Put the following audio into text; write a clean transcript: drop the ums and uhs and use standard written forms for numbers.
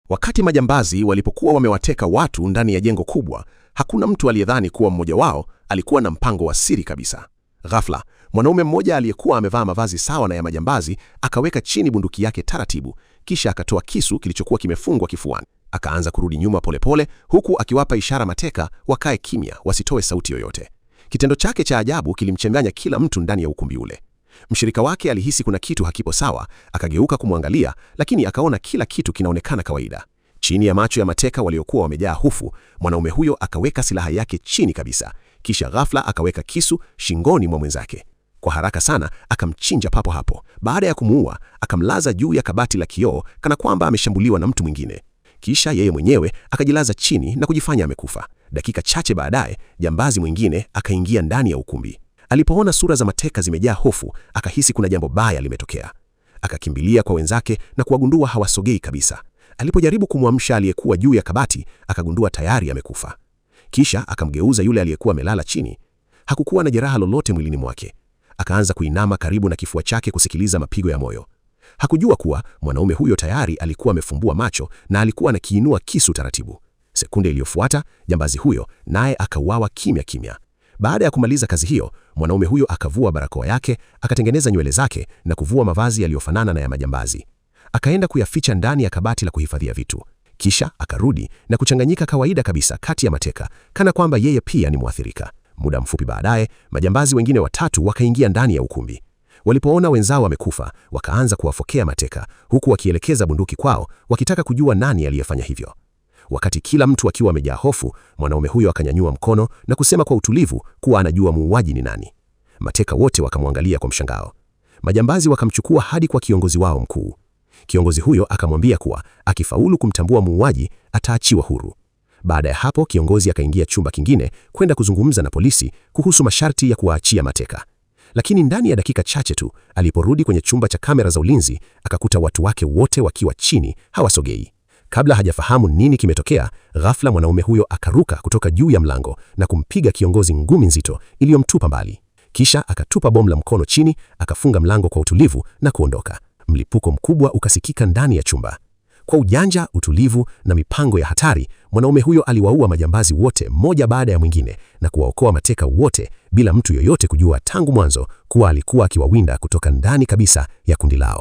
Wakati majambazi walipokuwa wamewateka watu ndani ya jengo kubwa, hakuna mtu aliyedhani kuwa mmoja wao alikuwa na mpango wa siri kabisa. Ghafla, mwanaume mmoja aliyekuwa amevaa mavazi sawa na ya majambazi akaweka chini bunduki yake taratibu, kisha akatoa kisu kilichokuwa kimefungwa kifuani. Akaanza kurudi nyuma polepole pole, huku akiwapa ishara mateka wakae kimya, wasitoe sauti yoyote. Kitendo chake cha ajabu kilimchanganya kila mtu ndani ya ukumbi ule. Mshirika wake alihisi kuna kitu hakipo sawa, akageuka kumwangalia, lakini akaona kila kitu kinaonekana kawaida. Chini ya macho ya mateka waliokuwa wamejaa hofu, mwanaume huyo akaweka silaha yake chini kabisa, kisha ghafla akaweka kisu shingoni mwa mwenzake. Kwa haraka sana akamchinja papo hapo. Baada ya kumuua, akamlaza juu ya kabati la kioo kana kwamba ameshambuliwa na mtu mwingine. Kisha yeye mwenyewe akajilaza chini na kujifanya amekufa. Dakika chache baadaye, jambazi mwingine akaingia ndani ya ukumbi. Alipoona sura za mateka zimejaa hofu, akahisi kuna jambo baya limetokea. Akakimbilia kwa wenzake na kuwagundua hawasogei kabisa. Alipojaribu kumwamsha aliyekuwa juu ya kabati, akagundua tayari amekufa. Kisha akamgeuza yule aliyekuwa amelala chini. Hakukuwa na jeraha lolote mwilini mwake. Akaanza kuinama karibu na kifua chake kusikiliza mapigo ya moyo. Hakujua kuwa mwanaume huyo tayari alikuwa amefumbua macho na alikuwa anakiinua kisu taratibu. Sekunde iliyofuata, jambazi huyo naye akauawa kimya kimya. Baada ya kumaliza kazi hiyo, mwanaume huyo akavua barakoa yake, akatengeneza nywele zake na kuvua mavazi yaliyofanana na ya majambazi. Akaenda kuyaficha ndani ya kabati la kuhifadhia vitu. Kisha akarudi na kuchanganyika kawaida kabisa kati ya mateka, kana kwamba yeye pia ni mwathirika. Muda mfupi baadaye, majambazi wengine watatu wakaingia ndani ya ukumbi. Walipoona wenzao wamekufa, wakaanza kuwafokea mateka, huku wakielekeza bunduki kwao, wakitaka kujua nani aliyefanya hivyo. Wakati kila mtu akiwa amejaa hofu, mwanaume huyo akanyanyua mkono na kusema kwa utulivu kuwa anajua muuaji ni nani. Mateka wote wakamwangalia kwa mshangao. Majambazi wakamchukua hadi kwa kiongozi wao mkuu. Kiongozi huyo akamwambia kuwa akifaulu kumtambua muuaji ataachiwa huru. Baada ya hapo, kiongozi akaingia chumba kingine kwenda kuzungumza na polisi kuhusu masharti ya kuwaachia mateka. Lakini ndani ya dakika chache tu aliporudi kwenye chumba cha kamera za ulinzi, akakuta watu wake wote wakiwa chini, hawasogei. Kabla hajafahamu nini kimetokea, ghafla mwanaume huyo akaruka kutoka juu ya mlango na kumpiga kiongozi ngumi nzito iliyomtupa mbali. Kisha akatupa bomu la mkono chini, akafunga mlango kwa utulivu na kuondoka. Mlipuko mkubwa ukasikika ndani ya chumba. Kwa ujanja, utulivu na mipango ya hatari, mwanaume huyo aliwaua majambazi wote mmoja baada ya mwingine na kuwaokoa mateka wote bila mtu yoyote kujua tangu mwanzo kuwa alikuwa akiwawinda kutoka ndani kabisa ya kundi lao.